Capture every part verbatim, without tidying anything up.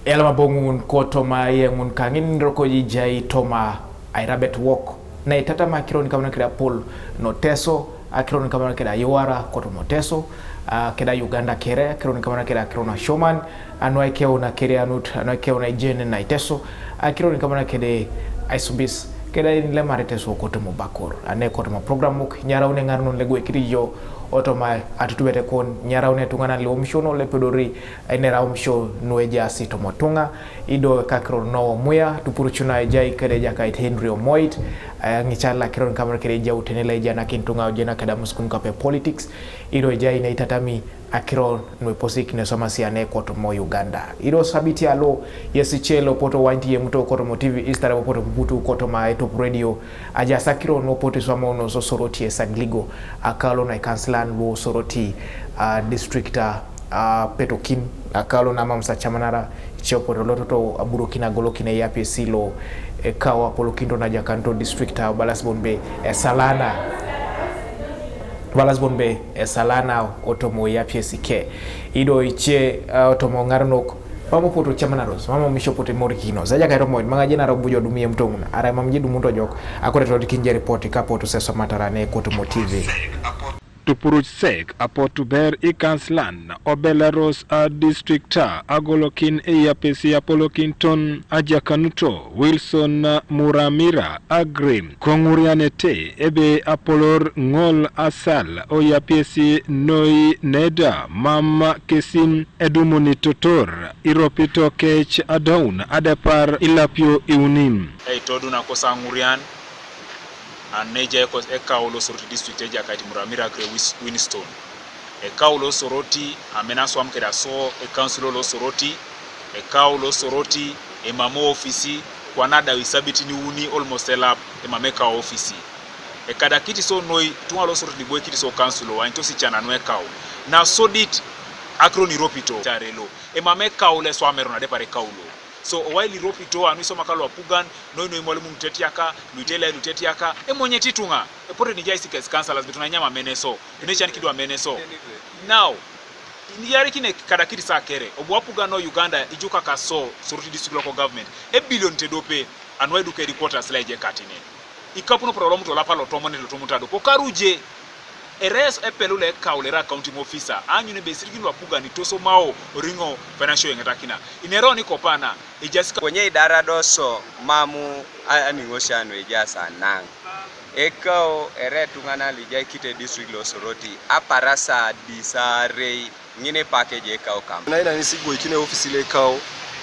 Eyalama bo ŋun kotoma iyeŋun kaŋin rokoji jai toma airabet wok. Na itatama akiro ni kamana keda Paul no Teso, akiro ni kamana keda Yowara kotomo Teso, a, keda Uganda kere, akiro ni kamana keda akiro na Shoman, anu aikeuna kere anut, anu aikeuna ijen na Iteso, akiro ni kamana kede aisubis, keda in lemare Teso kotomo bakor. Ane kotomo program muk, nyaraune ŋarnun legwe kiri jo, otoma atutubete kon, nyaraune tuŋanan liwomishono lepedori, Enera umisho nuejasi tomotuŋa, ido kakiro no muya, tupurucuna ejai kede Ejakait Henry Omoit, eh, ŋical akiro ni kamar kede ejau tenela ejanakin tuŋa ojena keda muskun kape politics, ido ejai neitatami akiro nueposik nesomasiane kotomo Uganda. Ido sabiti alo, yesice lo poto wanti yemuto kotomo T V East, ara poto butu kotoma etop radio, aja sakiro no poto swamo no so Soroti esagligo, akalo na ikansilan lo Soroti, ah, district, ah, a petokin, akalo na mam sa camanara, ice opote lototo aburokin agolokin eyapi esilo, ekau apolokinto na Jakanto district, a balas bon be esalana. Balas bon be esalana otomo eyapi esike. Ido ice, a, otomo ŋarnok, mam opote camanaros, mam omisho opote morikinos. Ejakait Omoit, maŋ ajenara bujo dum yem toŋun, arai mam je dumunto jok, akore todikin je ripoti kapotu sesomatara ne kotomo T V. Tupuruc sek apotu ber ikansilan obeleros a distrikta agolokin eyapesi apolokinton ajakanuto Wilson Muramira Agrim koŋurianete ebe apolor ŋol asal oyapiesi noi neda mam kesin edumunitotor iropito kec adaun adepar ilapio iuni. Eitodun akosa ŋurian Aneja eko-, ekau lo Soroti district Ejakait Muramira Agre Wis-, Winston. Ekau lo Soroti, amena aswam keda so, ekaunsilo lo Soroti, ekau lo Soroti, emam ofisi, kwana adau isabitin iuni almost elap, emam ekau ofisi. Ekadakiti so noi, tuŋa lo Soroti liboikiti so council lo, anyito si cananu ekau. Nasodit, akiro niropito, carelo. Emam ekau lo eswamero nadepar ekau lo. So, owai liropito, anu isomaka lu apugan, noi noi mwalimu nutetiaka, luitela nutetiaka, emonyet ituŋa, epote nijai sikes councillors, betu nanyama meneso, enecan kidu ameneso. Now, iyarikin ekadakit sa kere, obu apugan no Uganda, ijukaka so, Soroti District Local Government, ebilion tedope, anu eduka headquarters la eje katine. Ikapun oporo lomut olapa lotomon, lotomut aduko, karuje, Erai epelu lo ekau lo erai accounting officer, aanyun ebe isirigin lu apugan itosomao oriŋo financial yeŋetakina. Ineroni kopana, ejaas ka- Konye idara do so mamu a-, aniŋosia nu ejaas anaŋ. Ekau erai etuŋanan lu ijai kite district lo Soroti, aparasa disaarei, ŋin package ekau kam. Naina ŋesi igoikini ofisi lo ekau,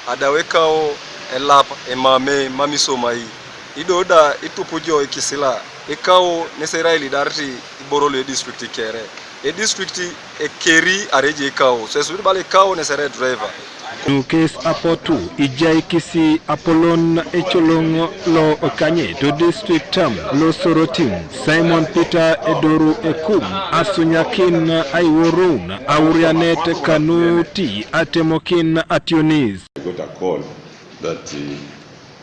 adau ekau elap emamei, mam isomai. Ido da itupu jo ikisila, ekau nes erai lidarit iboro lu edistrict kere. Edistrict ekeri areji ekau, so esubit bala ekau nes erai driver. Nukes apotu ijaikisi apolon ecoloŋ lo okanye to district am lo Soroti, Simon Peter Edoru Ekub, asunyakin aiworoun aurianet kanuti atemokin ationis. I got a call that, uh,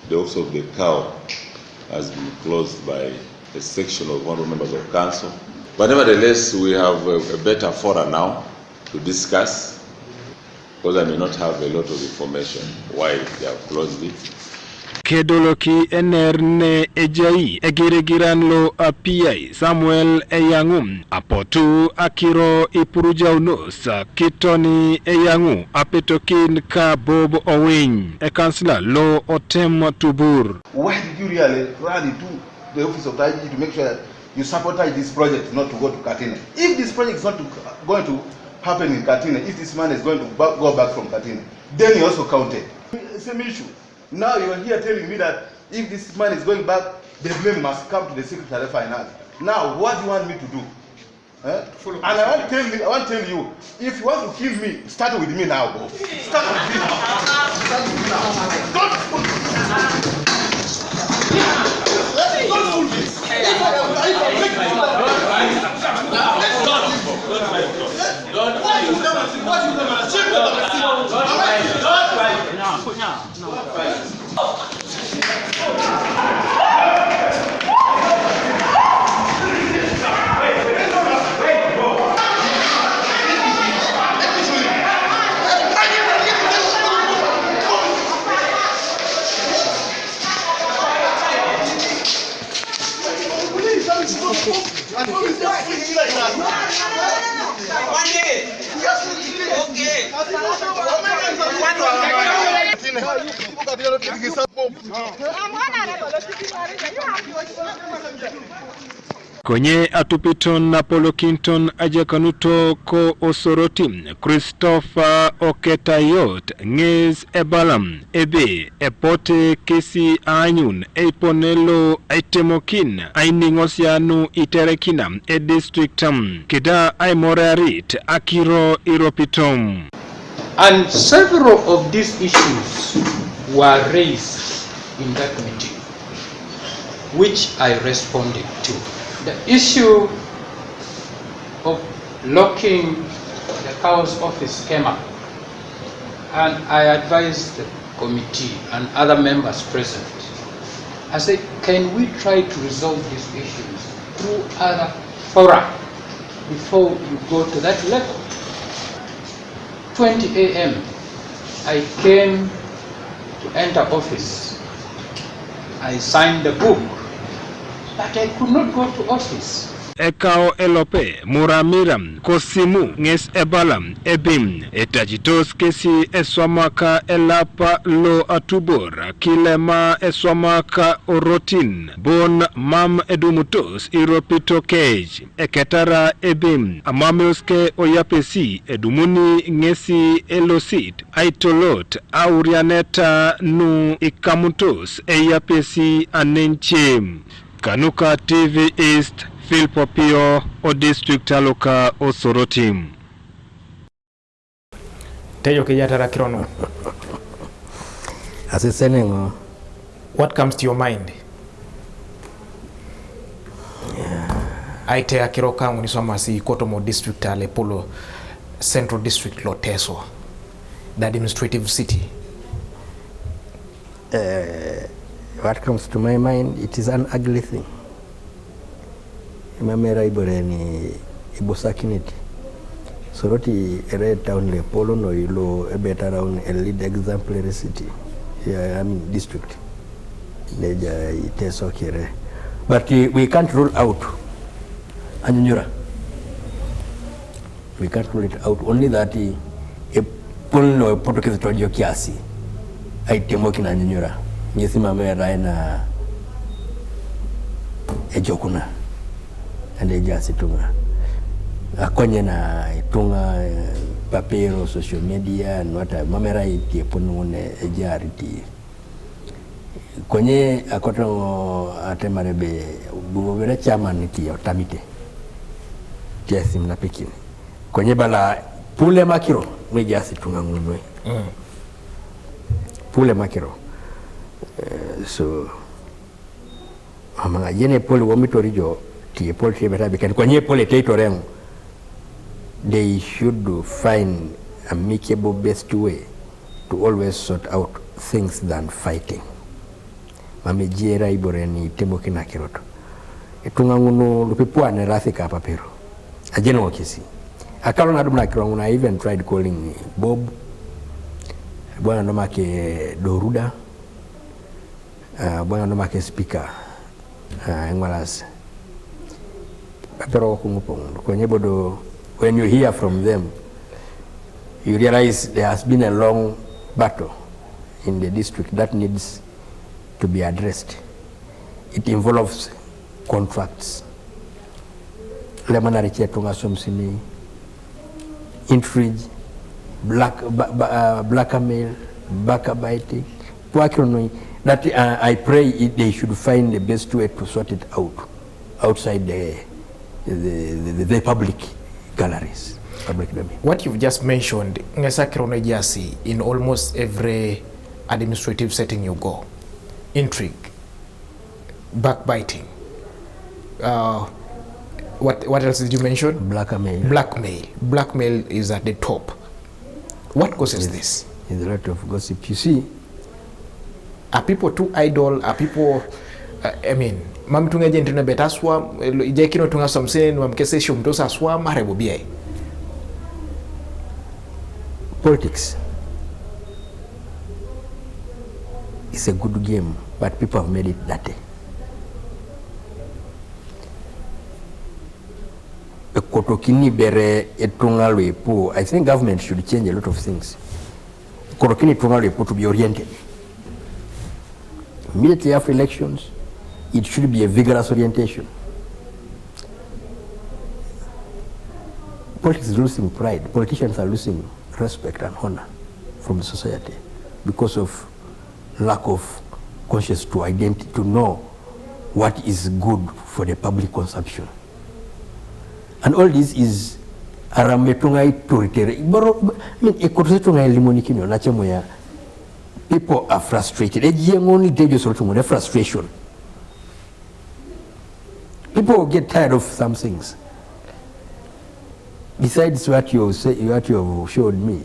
the office of the cow has been closed by a section of honorable members of council. But nevertheless, we have a, a better fora now to discuss, because I may not have a lot of information why they have closed it. Kedoloki ener ne ejai egirigiran lo apiai Samuel Eyaŋu, apotu akiro ipurujaunos kitoni Eyaŋu apetokin ka Bob Owiny, ekansila lo Otem Tubur. Why did you really run into the office of the I G G to make sure that you sabotage this project not to go to Katine? If this project is not to, going to happen in Katine, if this man is going to ba-, go back from Katine, then you also counted. Same issue. Now you are here telling me that if this man is going back, the blame must come to the secretary of finance. Now, what do you want me to do? Eh? And I want to tell you, I want to tell you, if you want to kill me, start with me now, bro. Start with me now. Start with me now. Don't fool me. Don't fool me. If I am, if I am making, let's start. What you never see, what you never see. Am I Konye atupiton apolokinton ajakanut ko Osoroti, Christopher Oketayot, ŋes ebala ebe epote kesi aanyun eipone lo aitemokin ainiŋosia nu iterekina edistrict, keda aimorearit akiro iropito. And several of these issues were raised in that meeting, which I responded to. The issue of locking the CAO's office came up, and I advised the committee and other members present. I said, can we try to resolve these issues through other fora before you go to that level? Twenty a.m., I came to enter office. I signed the book, but I could not go to office. Ekao elope Muramira kosimu ŋes ebala ebe etajitos kesi eswamaka elapa lo atubor kilema eswamaka orotin bon mam edumutos iropito kec. Eketara ebe amameus ke oyapesi edumuni ŋesi elosit aitolot aurianeta nu ikamutos eyapesi anenche. Kanuka T V East, Philip Opio, o district aloka Osoroti. Tejo kiyatara kirono. Asisene ŋo. What comes to your mind? Aite akiro kaŋ ni swamasi kotomo district ale polo central district lo Teso, the administrative city. Uh, what comes to my mind, it is an ugly thing. Emamera ibore ni ibusakinit. Soroti ere town le polo no ilo ebet around a lead exemplary city. Yeah, I mean district. Neja Iteso kere. But uh, we can't rule out Anyunyura. We can't rule it out, only that uh, epon lo epoto kesi tojo kiasi aitemokin Anyunyura. Ŋesi mama erai na ejokuna ande ejaasi ituŋa akonye na ituŋa eh, papero, social media, nwata mama erai tiepon ŋun ejaariti. Konye akoto atemar ebe bubobere chairman ti otamite ti asim napikin. Konye bala pule makiro mwe jasi tunga ŋunwe. Mm. Pule makiro. Uh, so amaŋa jene pole womitori jo ti pole ti beta bikan konye pole te itoreŋ. They should find amicable best way to always sort out things than fighting. Mam ejiera ibore ni timokin akirot. Ituŋa ŋun lupipuan erasi kapapero. Ajeneŋo kesi. Akalo nadum nakiro ŋun, I even tried calling Bob. Bwana nomake Doruda. Uh, bwana nomake speaker. Uh, eŋwalas. Papero kuŋupoŋ. Konye bodo, when you hear from them, you realize there has been a long battle in the district that needs to be addressed. It involves contracts. Lemanari chetu ngasomsini, intrigue, black, ba, ba, uh, blackmail, backbiting. That uh, I pray it, they should find the best way to sort it out outside the the, the, the public galleries, public domain. What you've just mentioned, ŋes akiro ne jasi in almost every administrative setting you go. Intrigue, backbiting. Uh, what, what else did you mention? Blackmail. Blackmail. Blackmail is at the top. What causes yes. this? There's a lot of gossip. You see, Are people too idle? Are people, uh, I mean, mam tuŋa jenti na bet aswam, ijekino tuŋa something, mam kese shum tos aswam, mare bobiai. Politics is a good game, but people have made it dirty. Ekotokini bere etuŋa loipu. I think government should change a lot of things. Korokini tung'alo ipu to be oriented. Immediately after elections, it should be a vigorous orientation. Politics is losing pride. Politicians are losing respect and honor from the society because of lack of conscience to identity, to know what is good for the public consumption. And all this is arambe tung'ai toritere. Boro, I mean, ekoto tung'ai limonikino, nache moya. People are frustrated. Ejieng'oni tejo solo tung'one frustration. People get tired of some things. Besides what you say, what you have showed me,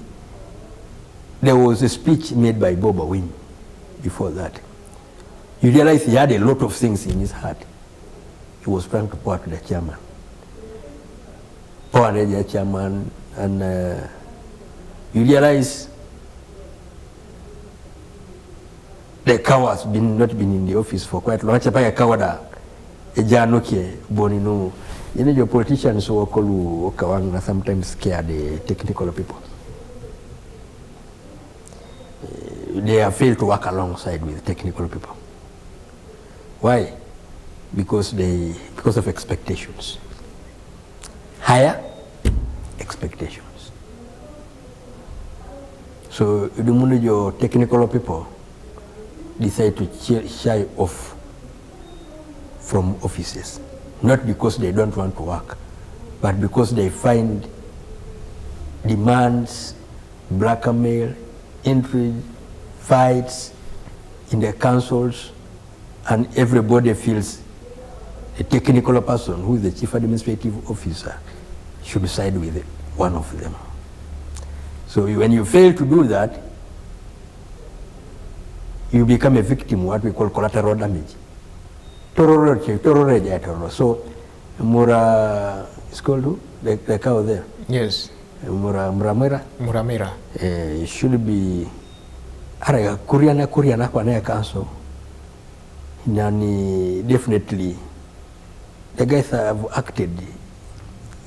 there was a speech made by Bob Owiny before that. You realize he had a lot of things in his heart. He was trying to pour to the chairman. Pour to the chairman, and uh, you realize the cow has been not been in the office for quite long. Acha paya cow da ejano ke boninu. You know, your politicians who okolu okawang sometimes scare the technical people. Uh, they have failed to work alongside with technical people. Why? Because they, because of expectations. Higher expectations. So the moment your technical people decide to chi- shy off from offices, not because they don't want to work, but because they find demands, blackmail, intrigue, fights in the councils, and everybody feels a technical person who is the chief administrative officer should side with one of them. So you- when you fail to do that, you become a victim, what we call collateral damage. Tororo, tororo, tororo. So Mura is called who? The, the cow there. Yes. Mura, Muramira. Muramira. Eh, it should be ara kuriana kuriana kwa naye council. Nani, definitely the guys have acted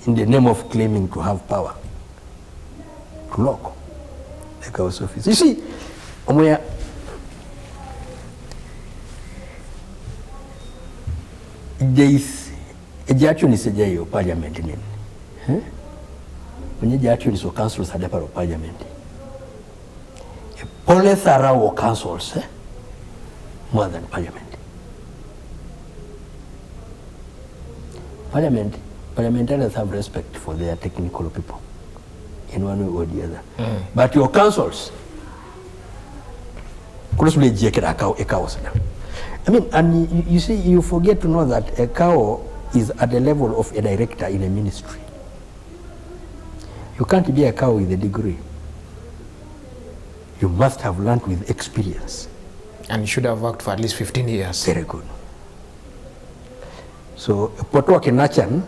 in the name of claiming to have power to lock the council office. You see, Omoya, there is a judgment is a parliament nini. Eh? When you judgment is councils are the part of parliament. Police are our councils, eh? More than parliament. Parliament, parliamentarians have respect for their technical people in one way or the other. But your councils, kulusule jekera cow, a cow sana. I mean, and you, you see, you forget to know that a cow is at the level of a director in a ministry. You can't be a cow with a degree. You must have learned with experience. And you should have worked for at least fifteen years. Very good. So, Poto Kinachan,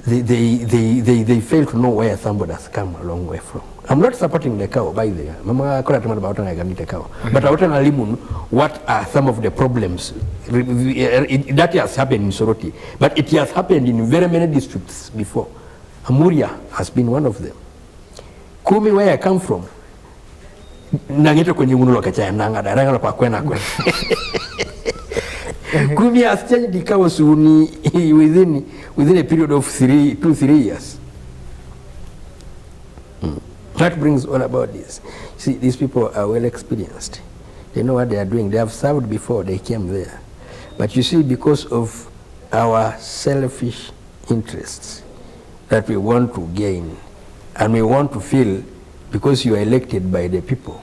they, they, they, they, they fail to know where somebody has come a long way from. I'm not supporting the cow, by the way. Mama kora tamana about I can the cow. But I want to what are some of the problems re- re- that has happened in Soroti. But it has happened in very many districts before. Amuria has been one of them. Kumi, where I come from, nang'ete kwenye ng'uno loke chaya nang'ada rang'alo pa kwena kwe. Kumi has changed the cows uni within within a period of three two three years. That brings all about this. See, these people are well experienced. They know what they are doing. They have served before they came there. But you see, because of our selfish interests that we want to gain and we want to feel, because you are elected by the people,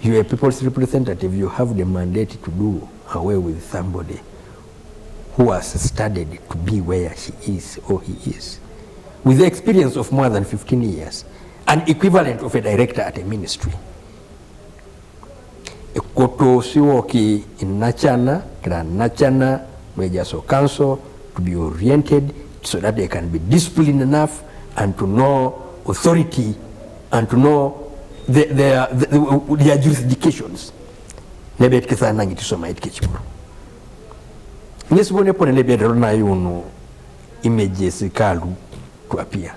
you are a people's representative, you have the mandate to do away with somebody who has studied to be where she is or he is, with the experience of more than fifteen years, an equivalent of a director at a ministry. Ekoto siwoki inachana kira nachana mwejaso council to be oriented so that they can be disciplined enough and to know authority and to know the, their, the, their jurisdictions. Nebet kisa nangi tisoma it kichiburu. Nisibone pone nebet rona yunu images kalu to appear.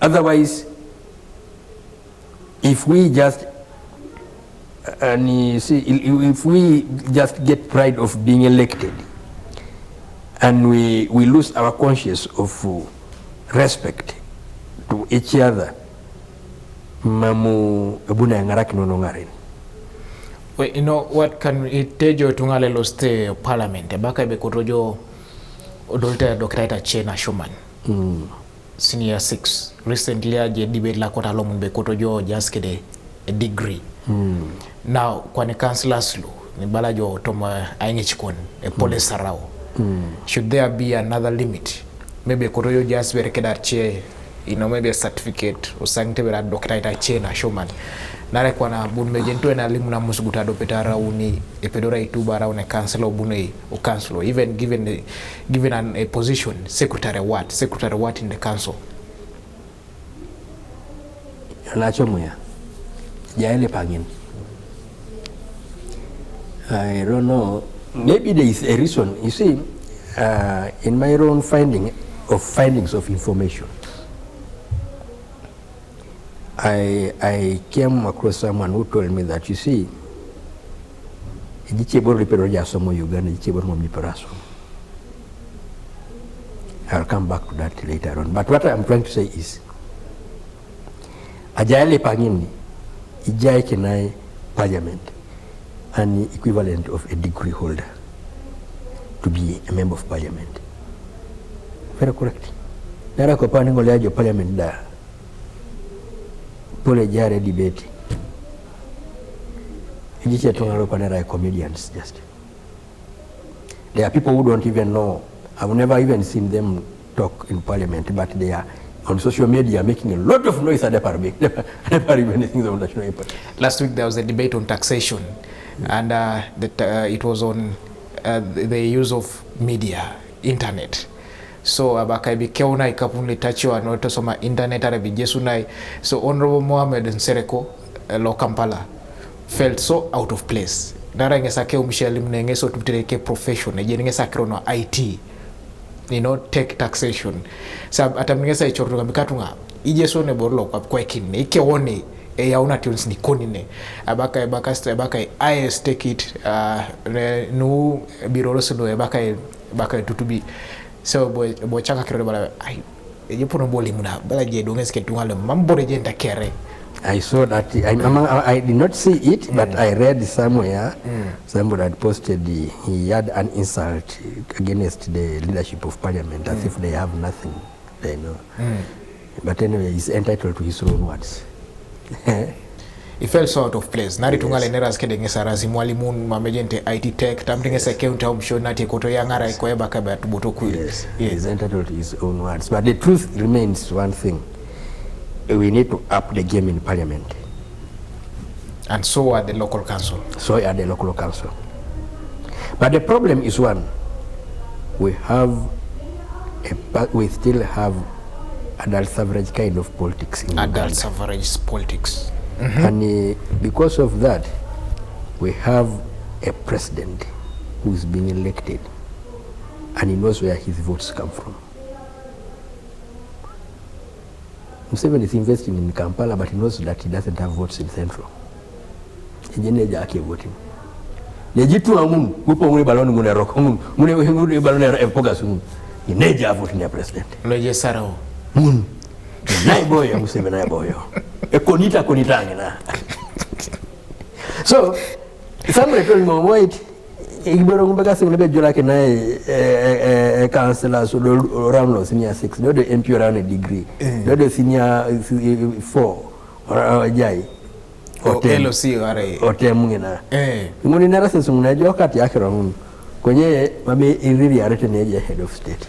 Otherwise, If we just, and you see, if we just get pride of being elected and we, we lose our conscience of respect to each other, mamu ebuna yangarakinono ngaren. Well, you know what can it tejo tung'ale loste parliament, ebaka ebe kotojo odolte Doctor Ita Chena Shuman. Mm. Senior six. Recently, aje debate la kota lomon be koto jo just kede a degree. Mm. Now, kwani councillors lu, ni bala jo tomo aingich kon, e pole mm. Sarao. Mm. Should there be another limit? Maybe koto jo just bere keda che, you know, maybe a certificate or something bere Doctor Ita Chena Shuman. Nare kwana bun mejentu ena limu na musuguta do petara uni, epedora ituba ara une council o bune o council, even given the, given an, a position, secretary what, secretary what in the council. Nacho muya. Jaele pangin. I don't know. Maybe there is a reason. You see, uh, in my own finding of findings of information, I, I came across someone who told me that, you see, eji chebor lipero ja somo Uganda, eji chebor mo mipero asomo. I'll come back to that later on. But what I'm trying to say is, ajaele pangini, ijai kenai parliament, an equivalent of a degree holder to be a member of parliament. Very correct. Nara kopani ngole ajo parliament da. Pole jare debate. Eji che tungalo panera comedians just. There are people who don't even know. I've never even seen them talk in parliament, but they are on social media making a lot of noise at the parliament. At the parliament, things of national importance. Last week there was a debate on taxation, and uh, the, uh, it was on uh, the use of media, internet. So abaka ibi keuna ikapun litacho ano to soma internet ara bi jesu nai. So Honorable Mohamed Nsereko, uh, lo Kampala, felt so out of place. Nara ngesa keu mshalim ne ngeso tutere ke profession, eje ngesa kero no I T, you know, tech, taxation. Sa atam ngesa ichorto kamikatunga, ije so ne borlo kwa kwekin, ike woni, e yauna tunes ni konine. Abaka, abaka, abaka, I S take it, uh, ne, nu biroro suno, abaka, abaka tutubi. So bo, bo chaka kero bala, ai, eje pono boli muna, bala je donges ke tungalo, mambore je nda kere. I saw that. I, I, I did not see it, but I read somewhere. Mm. Somebody had posted the, he had an insult against the leadership of parliament, as if they have nothing they know. Mm. But anyway, he's entitled to his own words. He felt so out of place. Nari tungale neras kede ngesa razi mwalimun mamejente I T tech, tamti ngesa keu nta umsho nati koto yangara iko eba kaba tuboto kuli. Yes. Yes. He's entitled to his own words. But the truth remains one thing. We need to up the game in parliament. And so are the local council. So are the local council. But the problem is one. We have a, we still have adult suffrage kind of politics in Uganda. Adult suffrage politics. Mm-hmm. And uh, because of that, we have a president who is being elected, and he knows where his votes come from. Museveni is investing in Kampala, but he knows that he doesn't have votes in Central. Eje neja ake voting. Neji tu amun, gupo ngune balon ngune roko ngune, ngune ngune balon e pogas ngune. Neja voting ya president. Neja sarao. Mun. Nai boyo, Museveni nai boyo. E konita konita ngina. So, somebody told me, wait, Igboro ngumbe kasi ngumbe jola ke na e, e, e, e councillor so do ram lo senior six, do do M P around a degree, do do senior four or jai. O L C are. Otem ngina. Eh. Nguni nara se sungna jo kati akero ngun. Konye mabe iriri arete ne je head of state.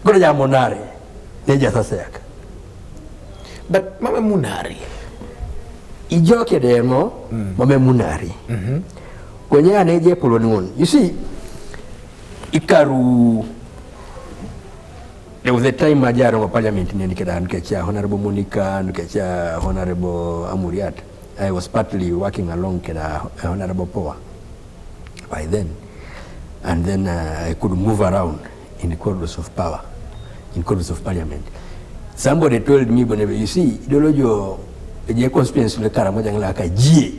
Koro ja monare ne ja sasek. But mame munari. Ijoke demo mm. Mame munari. Mm -hmm. Kwenye aneje poloni won. You see, ikaru there was a time ajaro wa parliament ne nikeda nkecha Honorable Monica, nkecha Honorable Amuriat. I was partly working along keda Honorable Power by then, and then uh, I could move around in the corridors of power, in corridors of parliament. Somebody told me, you see, idolojo Eji constituency le Karamoja ng'ila ka G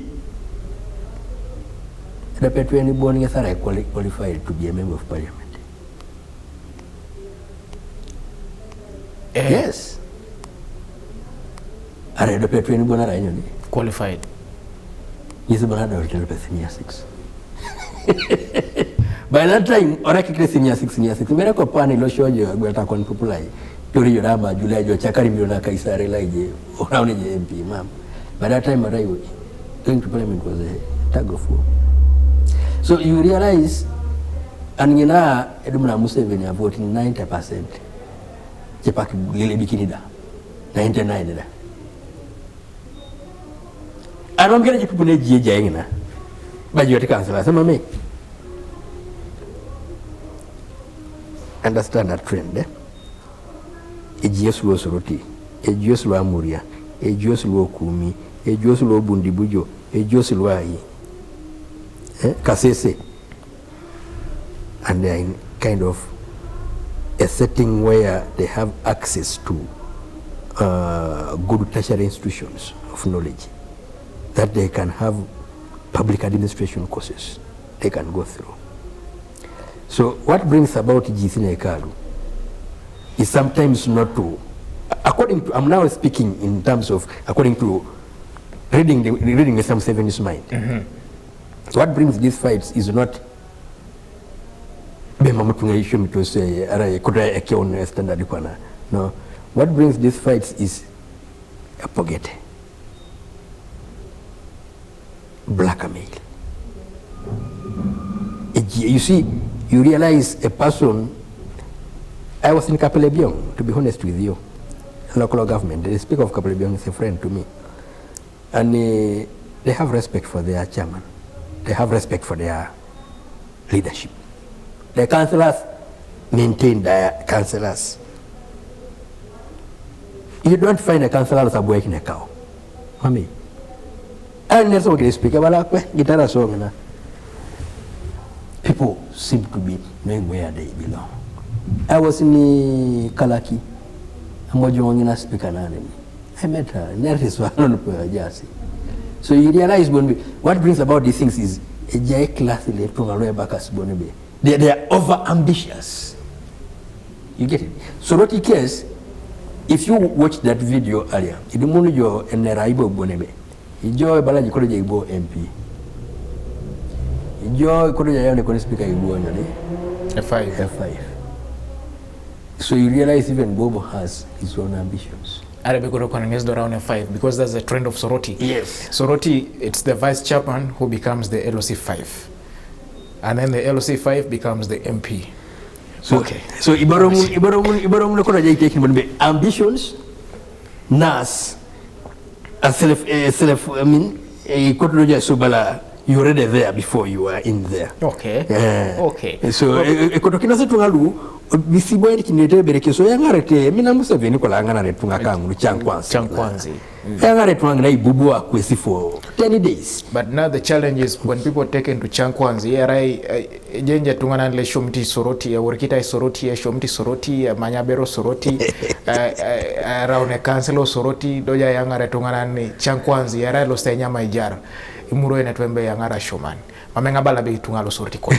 A. Edepetweni bon ng'eth arai quali-, qualified to be a member of parliament. Eh, Yes. Arai edepetweni bon arai nyoni. Qualified. Ng'esi bon adol te elepet mia six. By that time, ora kikire si mia six, mia six. Mere ko pani lo shojo gweta kon pupulai. Tori yora ma July jo chakari miliona kaisare la ije. Ora ne je M P, ma'am. By that time, arai we, going to parliament was a tug of war. So you realize, and ng'ina edum na Museveni a vote ninety percent. Chepak lele bikini da. Ninety-nine da. Anom kene ji people ne ji ejai ng'ina. Ba ji oti councillor, sema me. Understand that trend, eh? Eji Yesu lo Soroti, eji Yesu lo Amuria, eji Yesu lo Kumi, eji Yesu lo Bundibujo, eji Yesu lo Ai. Eh? Kasese. And they are in kind of a setting where they have access to uh, good tertiary institutions of knowledge, that they can have public administration courses they can go through. So what brings about G C Nekalu is sometimes not to, according to, I'm now speaking in terms of, according to reading the, reading the Sam Seven's mind. So what brings these fights is not bema mutunga isho mitose ara kuta ekeon standard kwana. No. What brings these fights is a pocket. Blackmail. It, you see, you realize a person. I was in Kapelebyong, to be honest with you, local government. The speaker of Kapelebyong is a friend to me. And uh, they have respect for their chairman. They have respect for their leadership. The councillors maintain their councillors. You don't find a councillor who's a boy in a cow. Mami. And that's what they speak about. Gitara song na. People seem to be knowing where they belong. I was in Kalaki. I'm going to speak another. I met her. That is one of the jersey. So you realize when we, what brings about these things is a J class in the Tunga Loya Bakas Bonebe. They, they are over ambitious. You get it? So Roti case, if you watch that video earlier, it munu jo enera ibo Bonebe. Ijo bala jikolo je ibo M P. Ijo ikolo je yone kone speaker ibo nyone. A five. F five. So you realize even Bobo has his own ambitions. Arabi kuro kona nges do round a five because that's the trend of Soroti. Yes. Soroti, it's the vice chairman who becomes the L O C five. And then the L O C five becomes the M P. So, Okay. So ibaromun ibaromun ibaromun kono jai taking mun be ambitions, nas, a self, a self, I mean, a kono jai subala, you're already there before you are in there. Okay. Eh. Okay. So e koto kina se Tunga Lu bisi boy ni kinete bere ke so yang'arete mina Museveni kola yang'arete Tunga Kangulu Kyankwanzi. Kyankwanzi. Yang'arete Tunga na ibubu akwesi for ten days. But now the challenge is when people taken to Kyankwanzi, erai, eh, jenje tung'anan le shomti Soroti, ya workita Soroti, ya shomti Soroti, ya manyabero Soroti, eh, eh, around a council Soroti, doja yang'are tung'anan ni Kyankwanzi, erai lo senya maijar. Imuro ene twembe yang'ara shoman. Mamenga bala be Tunga Lo Soroti kone.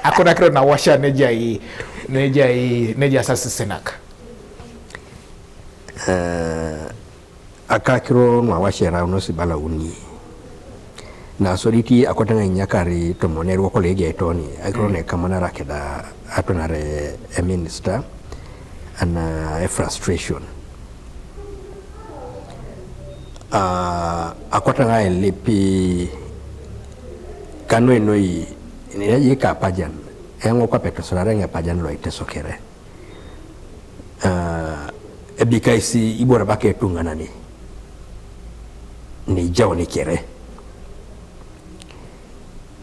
Akoda kiro na washa neja i, neja i, neja sasi senak. Eh, akakiro nwa washera uno sibala uni. Na Soroti akotanga inyakari tomone rwo kolege etoni. Akiro ne kamana rakeda atonare a minister ana a frustration. Ah, akotanga elipi kano enoi ni ka pajan. Engo kwa peto sorare nge pajan lo itesokere. Ah, ebikaisi ibora bake tung'anani ni jao ni kere.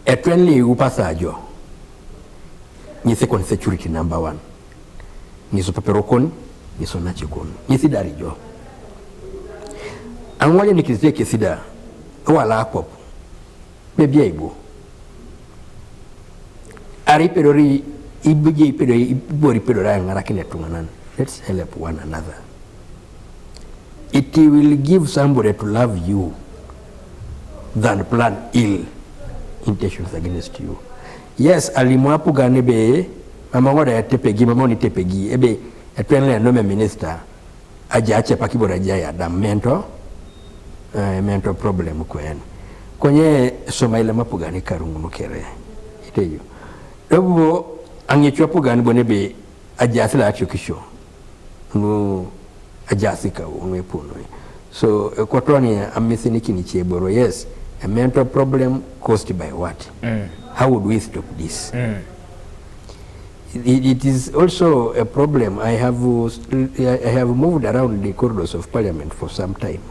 Etwen li upasa jo. Ni second security number one. Ni so paperokon, ni so nachikon. Ni sidari jo. Angwale ni kizeke sida. Wala akop. Bebia ibo. Ari pedori ibuje pedori ibori pedori ngara kine tunganan. Let's help one another. it will give somebody to love you than plan ill intentions against you. Yes, alimu apugan ebe, mama ng'oda etepegi, mama oni tepegi, ebe etwen le nome minister, aja ache paki bora aja ya da mental, eh, mental problem kwen. Konye soma ile mapugan karungu no kere. Iteyo. Ebuo ang'echu apugan bone be aja sila atio kisho. No aja sika no epuno. So, eh, kotoni amisi ni kini cheboro. Yes, a mental problem caused by what? Mm. How would we stop this? Mm. It, it is also a problem. I have, uh, I have moved around the corridors of parliament for some time.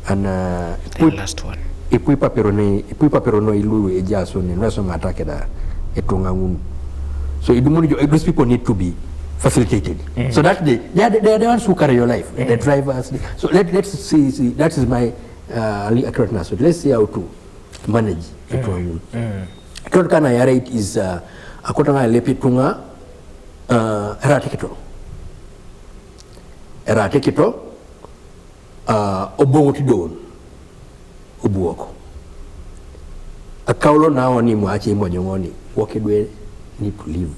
And, uh, The last one. Ipui papero ni, ipui papero no ilu ejaso ni, nweso ng'ata keda etunga ng'unu. So idumuni jo, those people need to be facilitated. Mm. So that they, they are the, they are the ones who carry your life. Mm. The drivers. The, so let, let's see, see, that is my, uh, li-, accurate answer. Let's see how to manage etunga ng'unu. Mm. Kero kana yare it is, uh, akotanga lepi tunga, uh, era tekito. Era tekito, uh, obongo tidon. Obuoko. Akaulo na oni mwache imo nyong'oni. Woke dwe ni to live.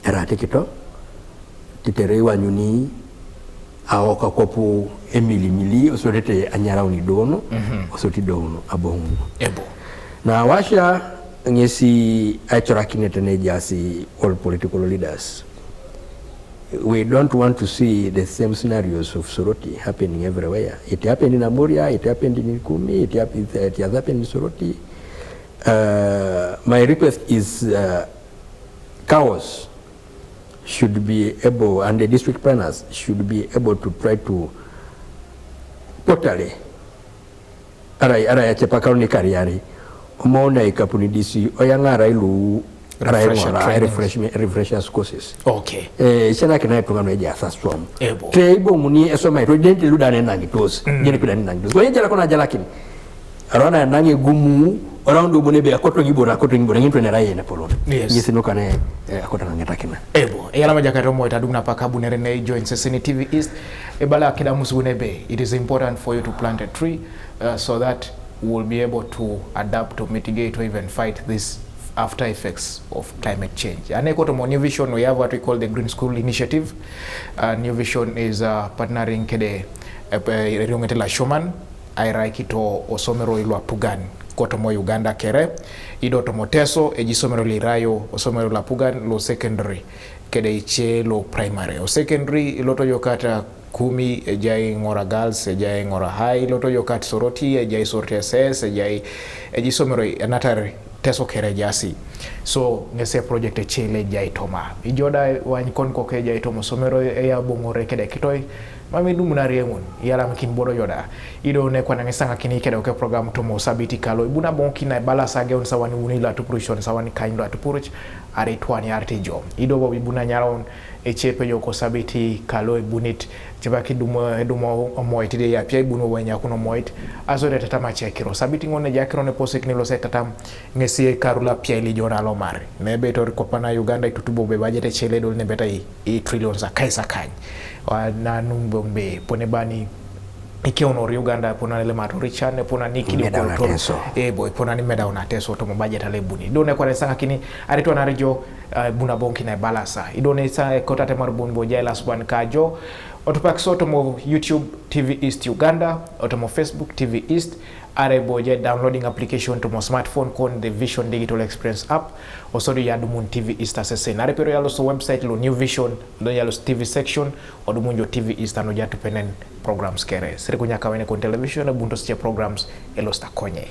Era tekito. Titere wanyuni aoka kopu emili mili osotete anyara uni dono, mm-hmm, osoti dono abongo. Ebo. Na washa ng'esi achorakinete ne jasi all political leaders. We don't want to see the same scenarios of Soroti happening everywhere. It happened in Aburia, it happened in Kumi, it, hap-, it, it has happened in Soroti. Uh, my request is, uh, chaos should be able, and the district planners should be able to try to quarterly, ara, ara ya chepa kauni kariari, omona ikapuni D C, oyanga ara ilu, ara Refresher ngora, trainings. Refreshment, refreshers courses. Okay. Eh, shana kina itunga no eja sa swam. Ebo. Te ibo muni eso mai to jenti luda ne nangi tos. Mm. Jeni kuda ne nangi tos. Kwa jala kona jala kini. Arona nangi gumu, around ubune be akoto ngibora, akoto ngibora, ngintu ne raye ne polon. Yes. Ngisi no kane, eh, akota ngeta kina. Ebo, eyalama jakato mo itadugna paka bunere ne join Sesini T V East. Ebala kida musu ne be, it is important for you to plant a tree, uh, so that we will be able to adapt, to mitigate, or even fight this after effects of climate change. Ane koto mo New Vision, we have what we call the Green School Initiative. Uh, New Vision is, uh, partnering kede, uh, Riongete la Shoman, aira ikito osomero ilwa pugan koto mo Uganda kere, ido tomo Teso, eji somero lirayo, osomero la pugan lo secondary, kede iche lo primary. O secondary, iloto yokata Kumi, ejai Ngora Girls, ejai Ngora High, iloto yokat Soroti, ejai Soroti S S, ejai, eji somero anatari Teso kere jasi. So, ng'ese project echele jai toma. Ijoda wany kon koke jai tomo somero eya bongore kede kitoi. Mami dumu na riengun, yala mkin bodo yoda. Ido ne kwa nangisanga kini kede oke program tomo sabiti kalo. Ibuna bongo kina bala sage un sawani unila tupurush, un sawani kain do tupurush, are twani arte jo. Ido bo ibuna nyaron echepe yo ko sabiti kalo ibunit. Cheba ki dumo, dumo omoit ide ya pia ibunu wenya kuno moit. Aso de tatama chekiro. Sabiti ngone jakiro ne posik nilo se tatam. Ng'esi karula pia ili jona lomari. Ne beto kopana Uganda itutubo be budget echele dol ne beta i, i trillions a kaisa kany. Wa na numbo be pone bani ike ono ri Uganda pona le mato Richard ne pona ni kidi Meda ko una to. Teso. E boy pona ni meda una Teso tomo budget ale buni. Do ne kwa sanga kini areto na rejo, uh, buna bonki na balasa. Ido ne sa kota te mar bun bo jai las ban kajo. Otopak so tomo YouTube T V East Uganda, otomo Facebook T V East, are boje downloading application to mo smartphone kon the Vision Digital Experience app, osodu ya dumun T V East assassin. Are pero yalo so website lo New Vision, do yalo so T V section, odumun jo T V East ano jatu penen programs kere. Siri kunya kawene kon television, bunto siche programs, elo sta konye.